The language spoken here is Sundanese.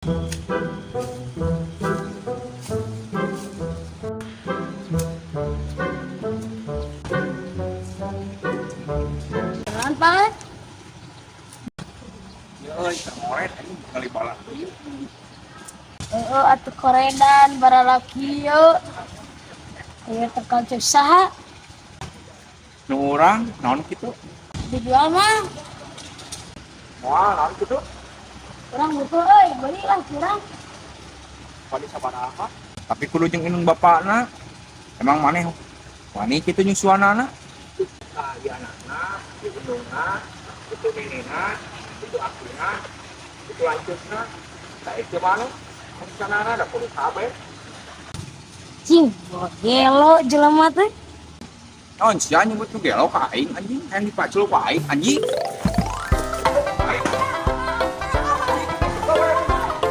Jalan, Pak. Ya euy, termoret anjing kali balak. Heeh, atuh koredan baralaki yo. Aya tekal cek saha? Nu urang naon kitu? Dijual mah. Moal naon kitu? Urang butuh euy, beli lah kurang. Padi sabaraha? Tapi kudu jeung indung bapakna. Emang maneh wani kitu nyusuanana? Tah, ieu anakna, ieu indungna, itu nenekna, itu akina, itu lanceukna. Tah itu mana? Rencanana da kudu kabeh. Cing, gelo jelema teh. Naon sia nyebut nu gelo ka aing, anjing, hayang dipacul ku aing, anjing.